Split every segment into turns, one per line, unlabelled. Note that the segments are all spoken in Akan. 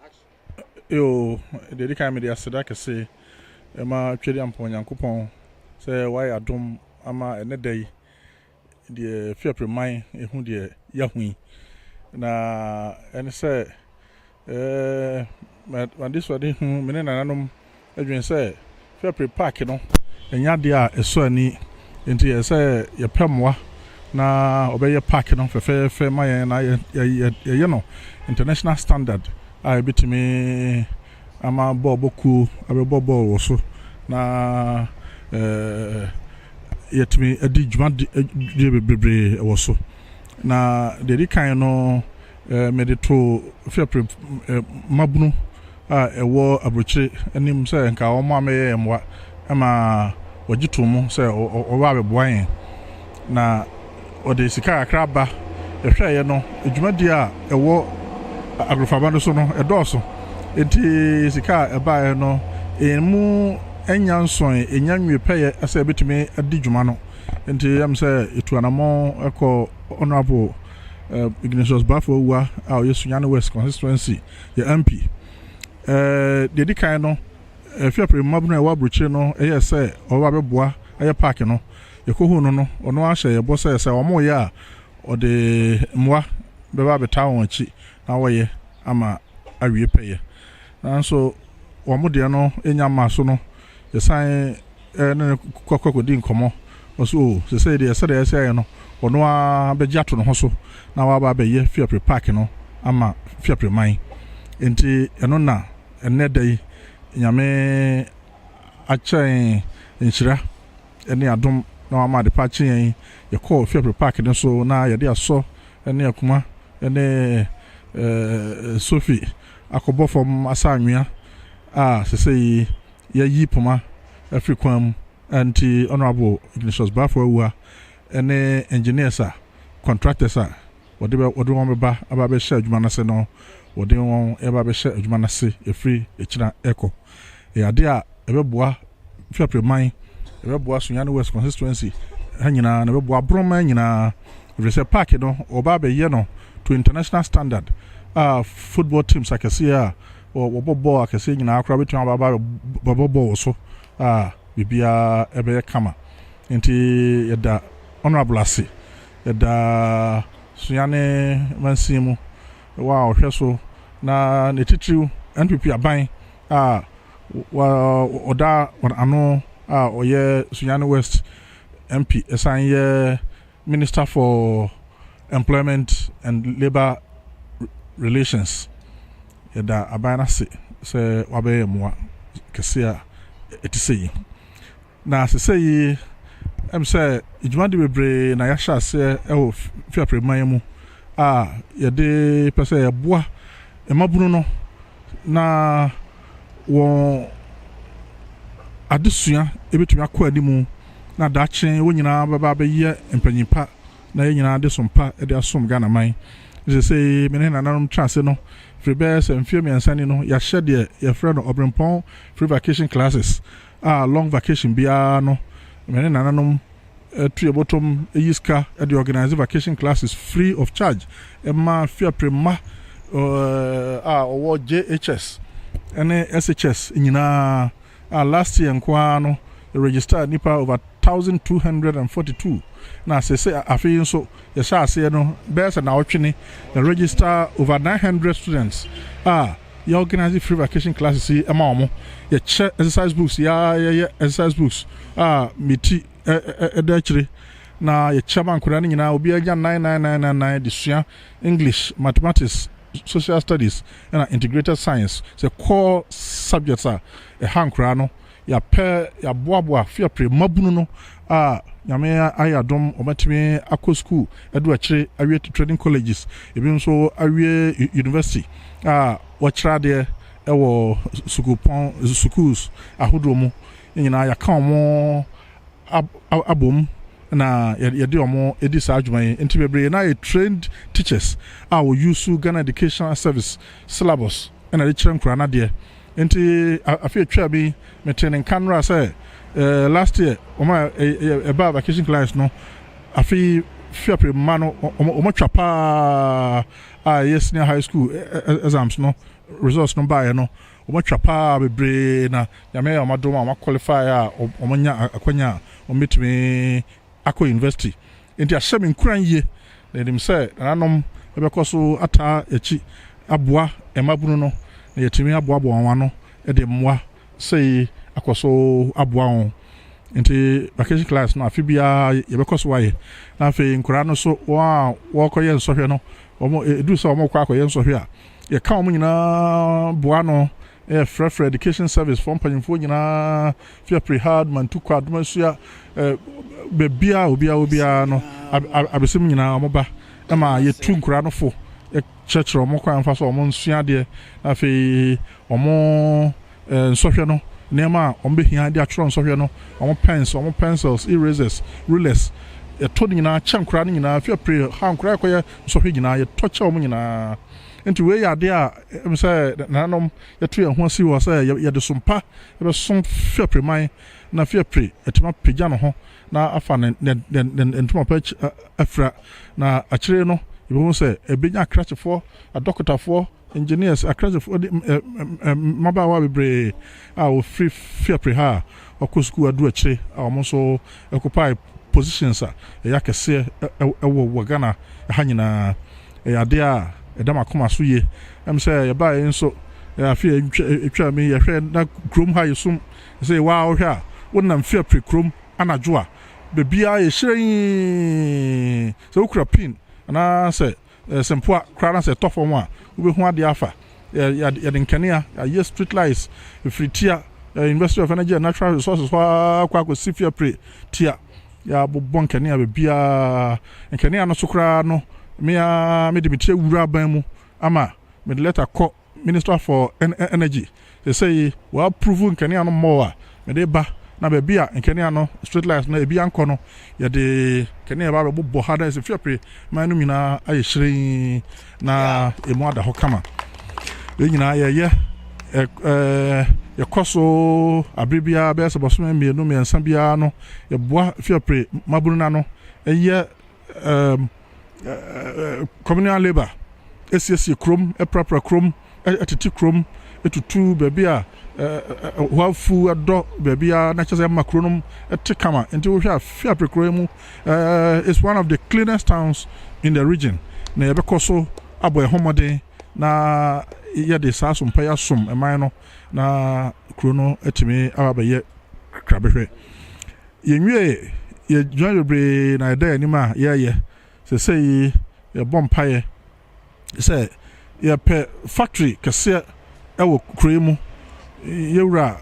action.
Yo, deɛ di kan, mede aseda kɛse ɛma Twɛdi Nyankopɔn sɛ wayɛ adom ama ɛnɛ da yi deɛ Fiapreman ehu deɛ yahu yi. Na ɛne sɛ made so ade hu me ne nananom adwene sɛ Fiapre Park no ɛnyɛ adeɛ a ɛsɔ ani, nti yɛ sɛ yɛpɛ mmoa na ɔbɛyɛ park no fɛfɛɛfɛ ma yɛn na yɛyɛ no international standard a yɛbɛtumi ama bɔɔl kuo abɛbɔ bɔɔl wɔ so na yɛtumi adi dwumadie bebree wɔ so. Na deɛ di kan no, mede to Fiapre mmabunu a ɛwɔ aburokyire anim sɛ nka wɔn a mɛyɛ mmoa ama wɔgye to mu sɛ ɔwɔ abɛboa yɛn, na ɔde sika kakra ba. Yɛhwɛeɛ no, dwumadie a ɛwɔ agorofaba no so no ɛdɔɔso, nti sika a ɛbaeɛ no emu nya nsɔn enya nwie pɛyɛ sɛ ɛbɛtumi adi dwuma no. Nti yɛm sɛ etu anammɔn ɛkɔ Honourable Ignatius Baffour Awuah a ɔyɛ Sunyani West Constituency yɛ MP. Deɛ di kan no, Fiapre mmabunu a ɛwɔ aburokyire no ɛyɛ sɛ ɔba abɛboa ɛyɛ park no. Yɛkɔhu no, ɔno ahyɛ yɛbɔ sɛ wɔn yɛ a, ɔde mmoa bɛba abɛtaa wɔn akyi na wɔyɛ ama awie pɛyɛ. Nanso wɔn deɛ no nya mmaa so no, yɛsan ne no kɔ kɔdi nkɔmmɔ. Ɔso o sɛsɛ deɛ, sɛdeɛ ɛsɛ yɛ no, ɔno ara bɛgye ato ne ho so na waba abɛyɛ Fiapre Park no ama Fiapre man. Nti ɛno na ɛnnɛ da yi Nyame akyɛn nhyira ne adom na wama ade pa akye yɛn. Yɛkɔɔ Fiapre Park no so na yɛde asɔ ne akuma ne sofi akɔbɔ fam asa anwea a sɛsɛ yi yɛyi poma afiri kwan mu. Nti Honourable Ignatius Baffour Awuah ne engineers a contractors a wɔde bɛ wɔde wɔn bɛba aba abɛhyɛ adwuma no ase no, wɔde wɔn ɛba abɛhyɛ adwuma no ase efiri ekyina ɛkɔ. Ɛyɛ adeɛ a ɛbɛboa Fiapre man, ɛbɛboa Sunyani West Constituency ha nyinaa, na ɛbɛboa aborɔman nyinaa, ɛfiri sɛ park no wɔba abɛyɛ no to international standard a football teams akɛseɛ a wɔbɔ bɔɔl akɛseɛ nyinaa koraa bɛtumi aba abɛbɔ bɔɔl wɔ so a biribiara ɛbɛyɛ kama. Nti yɛda Honourable ase, yɛda Sunyani mansin mu wɔ a ɔhwɛ so na ne titiriw NPP aban a ɔda ano a ɔyɛ Sunyani West MP, ɛsan yɛ Minister for Employment and Labour Relations. Yɛda aban no ase sɛ wabɛyɛ mmoa kɛse a ɛte sɛ yi. Na sesɛ yi sɛ dwumadi bebree na yɛahyɛ aseɛ ɛwɔ Fiapreman mu a yɛde pɛ sɛ yɛboa mmabunu no na wɔn adesua ebɛtumi akɔ anim na daakye wɔn nyinaa bɛba abɛyɛ mpanyin pa na yɛn nyinaa de som pa de asom Ghana man. Sɛ me ne nananom tena ase no, firi bɛyɛ sɛ mfeɛ 3 ni no, yɛahyɛ deɛ yɛfrɛ no Ɔbrempɔn Free Vacation Classes a long vacation biara no, me ne nananom tu yɛ bɔtɔm yi sika de organize vacation classes free of charge ɛma Fiapre mma a ɔwɔ JHS ɛne SHS nyinaa, a last year nko ara no register nipa over 1242. Na sese afei nso yɛhyɛ aseɛ no bɛyɛ sɛ naawɔtwe ne yɛ register over 900 students a yɛ organize free vacation classes yi ɛma wɔn. Yɛkyɛ exercise books, yɛayɛyɛ exercise books a meti ɛda akyire na yɛkyɛ ma nkwadaa no nyinaa. Obi anya 99999 de sua English, mathematics, social studies ɛna integrated science sɛ core subjects a ɛha nkwadaa no. Yɛapɛ yɛaboaboa Fiapre mmabunu no a Nyame ayɛ adom ɔmatumi akɔ school ɛdo akyire awie training colleges, ebi nso awie university a wɔkyerɛ adeɛ ɛwɔ sukuupɔn schools ahodoɔ mu nyinaa, yɛaka wɔn abom na yɛde wɔn di saa adwuma yi. Nti bebree na yɛ trained teachers a wɔ use Ghana Education Service syllabus ɛna de kyerɛ nkwadaa n'adeɛ. Nti afe atwa bi mete ne nka nnora sɛ last year wɔn a ɛbaa vacation class no, afei Fiapre mma no wɔn atwa paa a ɛyɛ senior high school exams no. results no baeɛ no, wɔatwa paa bebree na Nyame ayɛ wɔn adom a wɔn qualify a wɔanya akwanya a wɔbɛtumi akɔ university. Nti ahyɛ me nkuran yie na yɛnim sɛ nananom bɛkɔ so ataa akyi aboa mmabunu no na yɛtumi aboaboa wɔn ano de mmoa sei akɔ so aboa wɔn. Nti vacation class no, afe biara yɛbɛkɔ so ayɛ. Na afei nkwadaa no so, wɔn a wɔrekɔyɛ nsɔhwɛ no, wɔn edu sɛ wɔn rekɔ akɔyɛ nsɔhwɛ a, yɛka wɔn nyinaa boa no. Yɛfrɛfrɛ education service foɔ mpanyinfoɔ nyinaa, Fiapre ha, Mantukwa, Adomasua, beebiara obiara obiara no, abɛsɛm nyinaa wɔn ba ɛma yɛtu nkwadaa no fo, kyerɛkyerɛ wɔn kwan fa so wɔn nsua adeɛ. Na afei wɔn nsɔhwɛ no, nneɛma a wɔn bɛhia de atwerɛ nsɔhwɛ no, wɔn pens, wɔn pencils, erasers, rulers, yɛtɔ no nyinaa kyɛ nkwadaa no nyinaa. Fiapre ha nkwadaa yɛkɔyɛ nsɔhwɛ nyinaa, yɛtɔ kyɛ wɔn nyinaa. Nti wei yɛ adeɛ a ɛm sɛ nananom yɛto yɛn ho asi wɔ sɛ yɛde sompa yɛbɛsom Fiapre man na Fiapre ɛtumi apagya ne ho na afa ne ntoma pa afira. Na akyire no yɛbɛhu sɛ ɛbɛnya akrakyefoɔ, adɔkotafoɔ, engineers, akrakyefoɔ de mmabaawa bebree a wɔfiri Fiapre ha a wɔkɔ sukuu adu akyire a wɔn nso occupy positions a ɛyɛ akɛseɛ ɛwɔ wɔ Ghana ha nyinaa. Ɛyɛ adeɛ a ɛda m'akoma so yie. Sɛ yɛbaa yi nso, afe a etwa mi, yɛhwɛ na kurom ha yɛ sum. Sɛ waa wohwɛ a, wonam Fiapre kurom anadwo a, beebiara yɛ hyerɛn. Sɛ wokura pin anaasɛ sɛmpoa koraa na sɛ ɛtɔ fam a, wobɛhu adeɛ afa. Yɛde nkanea yɛayɛ street lights efiri tia University of Energy and Natural Resources hɔ akɔ akɔsi Fiapre tia. Yɛabobɔ nkanea beebiara. Nkanea no so koraa no, mmea mede me tiri awura aban mu ama mede letter kɔ Minister for Energy sɛ yi wɔapprove nkanea no mmɔɔ a mede ba na baabi a nkanea no, street light no ebi ankɔ no, yɛde kanea ba bɛbobɔ ha na ɛsɛ Fiapre man no nyinaa ayɛ hyerɛn na emu ada hɔ kama. Yɛn nyinaa yɛyɛ ɛɛ yɛkɔ so abere biara, bɛyɛ sɛ bɔsɔmɛ 2 3 biara no, yɛboa Fiapre mabunu n'ano, ɛyɛ communal labour, esiesie kurom, ɛprapra kurom, ɛtete kurom, etutu baabi a hɔ afu ɛdɔ baabi a na kyerɛ sɛ ɛma kuro no ɛte kama. Nti wohwɛ a, Fiapre kuro yi mu is one of the cleanest towns in the region. Na yɛbɛkɔ so abɔ ɛho mmɔden na yɛde saa asompa yi asom ɛman no na kuro no atumi aba abɛyɛ krabɛhwɛ. Yɛnwie yɛ dwuma bebree na yɛda anim a yɛreyɛ sɛsɛ yi. Yɛbɔ mpaeɛ sɛ yɛpɛ factory kɛseɛ ɛwɔ kuro yi mu. Yɛwura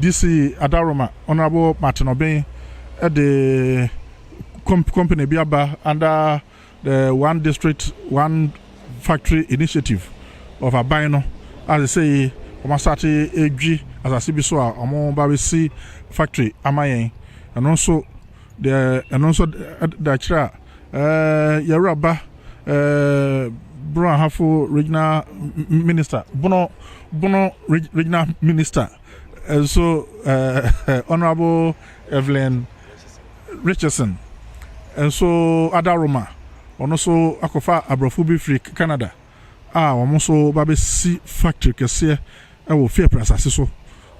DC Adaroma, Honourable Martin Obeng, ɛde company bi aba under the One District One Factory initiative of aban no a sɛ yi wɔn asate edwi asase bi so a wɔn ba bɛsi factory ama yɛn. Ɛno nso deɛ, ɛno nso da kyerɛ a yɛwura ba Bono Ahafo Regional Minister, Bono Regional Minister nso, Honourable Evelyn Richardson nso adaroma, ɔno nso akɔfa aborɔfo bi firi Canada a wɔn nso ba bɛsi factory kɛseɛ ɛwɔ Fiapre asase so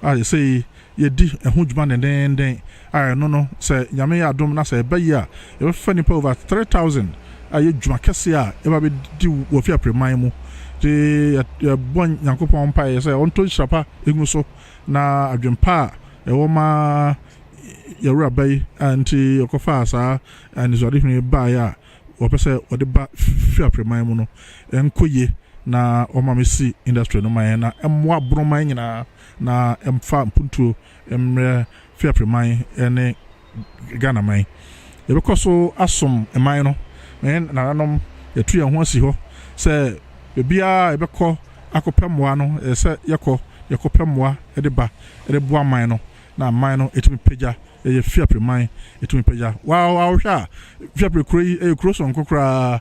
a yɛsɛ yi yɛdi ɛho dwuma dendenden a ɛno no, sɛ Nyame yɛ adom na sɛ ɛbɛ yi a, yɛbɛfa nipa over 3,000 a yɛ dwuma kɛseɛ a yɛba bɛdi wɔ Fiapre man mu. Nti yɛbɔ Nyankopɔn mpaeɛ sɛ ɔntɔ nhyira pa egu so na adwempa a ɛwɔ ma yɛwura ba yi a nti yɛkɔfaa saa anisoadehunu baeɛ a wɔpɛ sɛ wɔde ba Fiapre man mu no ɛnkɔ yie na ɔma me si industry no man na ɛmmoa Bonoman nyinaa na ɛmfa mpuntuo mmerɛ Fiapre man ne Ghana man. Yɛbɛkɔ so asom man no. Na nananom yɛtu yɛn ho asi hɔ sɛ baabiara yɛbɛkɔ akɔpɛ mmoa no, ɛsɛ sɛ yɛkɔpɛ mmoa de ba de boa man no na man no ɛtumi pagya. Ɛyɛ Fiapre man ɛtumi pagya. Waa wohwɛ a, Fiapre kuro yi ɛyɛ kuro sononko koraa.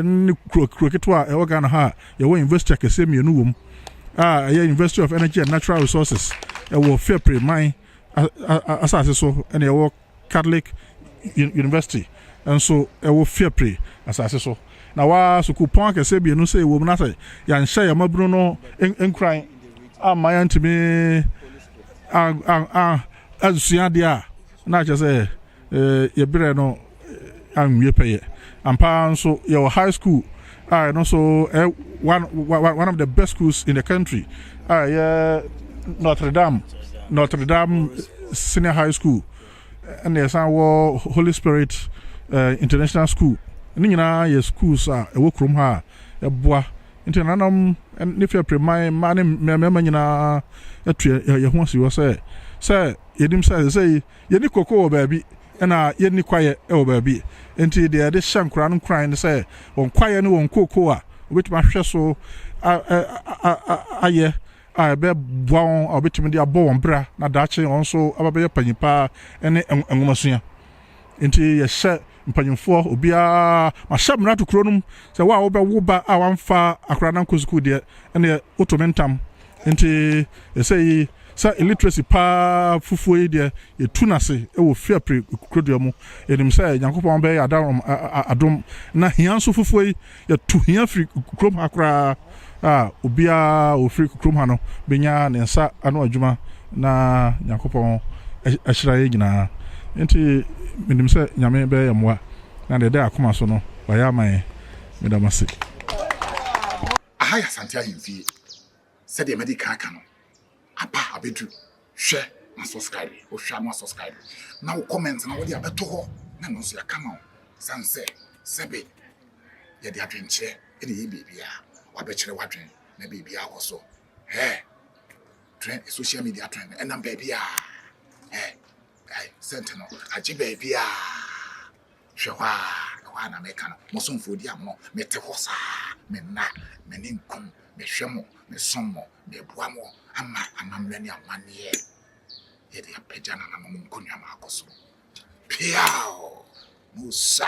Ne kuro ketewa a ɛwɔ Ghana ha a yɛwɔ university akɛseɛ mmienu wɔ mu a ɛyɛ University of Energy and Natural Resources ɛwɔ Fiapre man asase so, ɛna ɛwɔ Catholic University nso ɛwɔ Fiapre asase so. Na Na waa sukuupɔn akɛseɛ mmienu sɛ ɛwɔ mu na sɛ yɛanhyɛ yɛn mmabunu no nkuran amma yɛantumi ansua adeɛ a, na kyerɛ sɛ yɛ berɛ no anwie pɛyɛ. Ampa ara nso yɛwɔ high school a ɛno nso ɛyɛ one, one of the best schools in the country a ɛyɛ Notre Dame, Notre Dame Senior High School ɛna yɛsan wɔ Holy Spirit International School. Ne nyinaa yɛ schools a ɛwɔ kurom ha a ɛboa. Nti nananom ne fiapreman mmaa ne mmarima nyinaa atu yɛn ho asi hɔ sɛ sɛ yɛnim sɛ sɛ yi yɛni koko wɔ baabi ɛna yɛnni kwaeɛ wɔ baabi. Nti deɛ yɛde hyɛ nkoraa no nkuran ne sɛ wɔn kwaeɛ ne wɔn koko a wɔbɛtumi ahwɛ so ayɛ a ɛbɛboa wɔn a wɔbɛtumi de abɔ wɔn bra na daakye wɔn nso aba bɛyɛ panyin paa ne nwomasua. Nti yɛhyɛ mpanyinfoɔ obiara, mahyɛ mmara to kuro no mu sɛ wo a wobɛwo ba a wamfa akwadaa no ankɔ sukuu deɛ, ɛneɛ woto me ntam. Nti ɛsɛ yi sɛ illiteracy paa fufuo yi deɛ yɛtu n'ase wɔ Fiapre kurodua mu. Yɛnim sɛ Nyankopɔn bɛyɛ adom na hia nso fufuo yi yɛtu hia firi kurom ha koraa a obiara ofiri kurom ha no bɛnya ne nsa ano adwuma na Nyankopɔn ahyira yɛn nyinaa. Nti menim sɛ Nyame bɛyɛ mmoa na deɛ ɛda akoma so no wayɛ ama yɛn. Meda mo ase.
Aha yɛ Asante Ahemfie. Sɛdeɛ madi kan aka no, aba abɛdu. Hwɛ na subscribe. Wohwɛ a na wasubscribe. Na wo comment na wode abɛto hɔ na ɛno nso yɛaka ma wo. Sane sɛ sɛbe yɛde adwenkyerɛ na ɛyɛ biribiara. Wabɛkyerɛ w'adwene na biribiara kɔ so. Hɛ! Trend, social media trend ɛnam baabiara. Hɛ! Sɛnte no agye baabiara. Hwɛ hɔ a, ɛhɔ a na meka no. Mo somfoɔ di amono. Mete hɔ saa. Menna, m'ani nkum. Mehwɛ mo, mesom mo, meboa mo ama amammerɛ ne amanneɛ yɛde apagya nananom nkonnwa ma akɔ soro. Piaw! Musa!